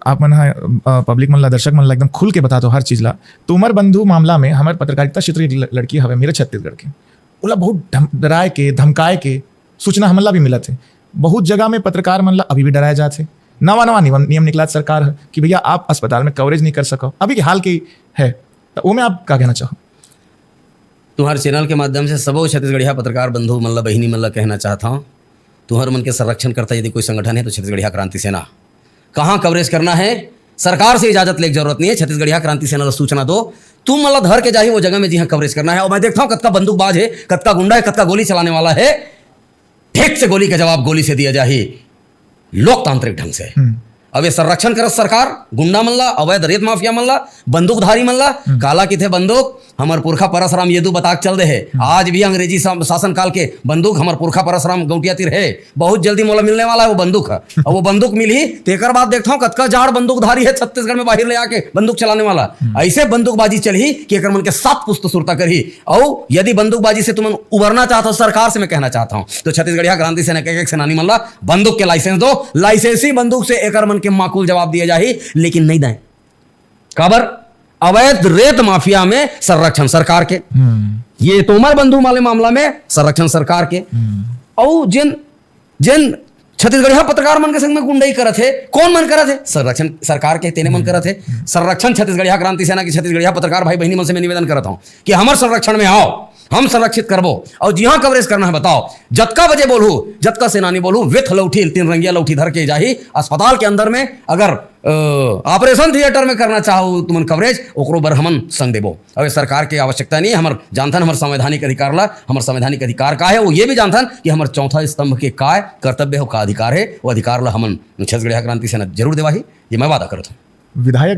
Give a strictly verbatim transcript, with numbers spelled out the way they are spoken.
आप मन ह, अ, पब्लिक मन ला, दर्शक मन ला एकदम खुल के बता दो हर चीज ला। तोमर बंधु मामला में हमर पत्रकारिता क्षेत्र के ल-, लड़की हवे मेरे छत्तीसगढ़ के, ओला बहुत धम-, डराए के, धमकाए के सूचना हमन ला भी मिलत हे। बहुत जगह में पत्रकार मन ला अभी भी डराए जात हे। नवा नवा नियम, नियम निकलात सरकार ह कि भैया, आप अस्पताल में कवरेज नहीं कर सको, अभी के हाल के है, तो वो में आप का कहना चाहो? तुम्हारे चैनल के माध्यम से सबो छत्तीसगढ़िया पत्रकार बंधु मन ला, बहिनी मन ला कहना चाहत हूँ, तुम्हारे मन के संरक्षण करता यदि कोई संगठन है तो छत्तीसगढ़िया क्रांति सेना। कहाँ कवरेज करना है, सरकार से इजाजत लेके जरूरत नहीं है, छत्तीसगढ़िया क्रांति सेना ला सूचना दो, तुम मन ला धर के जाही वो जगह में जिहाँ कवरेज करना है। और मैं देखता हूँ कतका बंदूकबाज है, कतका गुंडा है, कतका गोली चलाने वाला है, ठीक से गोली का जवाब गोली से दिया जाही, लोकतांत्रिक ढंग से। हम्म। अब ये संरक्षण करत सरकार, गुंडा मन ला, अवैध रेत माफिया मन ला, बंदूकधारी मन ला, हम्म। काला किथे बंदूक, हमर पुरखा परसराम यदु बता के चल दे हे। हम्म। आज भी अंग्रेजी शासन काल के बंदूक हमर पुरखा परसराम गौटिया तीर हे। बहुत जल्दी मोला मिलने वाला है वो बंदूक है। अब वो बंदूक मिलही, तेकर बाद देखता हूँ कतका जाड़ बंदूकधारी है छत्तीसगढ़ में बाहर ले आके बंदूक चलाने वाला। हम्म। ऐसे बंदूकबाजी चलही कि एकर मन के सात पुस्त सुरता करही। और यदि बंदूकबाजी से तुमन उबरना चाहता हो, सरकार से मैं कहना चाहता हूँ, तो छत्तीसगढ़िया क्रांति सेना के एक एक सेनानी मन ला बंदूक के लाइसेंस दो। लाइसेंसी बंदूक से एकर मन के माकूल जवाब दिया जाही, लेकिन नहीं दें। काबर? अवैध रेत माफिया में संरक्षण सरकार के। हम्म। ये तोमर बंधु माले मामला में संरक्षण सरकार के। हम्म। और जिन, जिन छत्तीसगढ़िया पत्रकार मन के संग में गुंडई करत हे, कौन मन करत हे? संरक्षण सरकार के तेने मन हम्म। करत हे। हम्म। संरक्षण छत्तीसगढ़िया क्रांति सेना की छत्तीसगढ़िया पत्रकार भाई बहिनी मन से मैं निवेदन करत हूँ कि हमर संरक्षण में आओ, हम संरक्षित करबो। और जिहाँ कवरेज करना है बताओ, जतका बजे बोलहू, जतका सेनानी बोलहू, विथ लौठी, तीन रंगिया लौठी धर के जाही अस्पताल के अंदर में। अगर, अ, ऑपरेशन थिएटर में करना चाहो तुमन कवरेज, ओकरो बर हमन संग देबो। अब ये सरकार के आवश्यकता नहीं है, हमर जानथन हमर संवैधानिक अधिकार ला, हमर संवैधानिक अधिकार का है, वो ये भी जानथन कि हमर चौथा स्तंभ के काय कर्तव्य हो, का अधिकार है, वो अधिकार ला हमन छत्तीसगढ़िया क्रांति सेना जरूर देवाही, ये मैं वादा करत हूँ। विधायक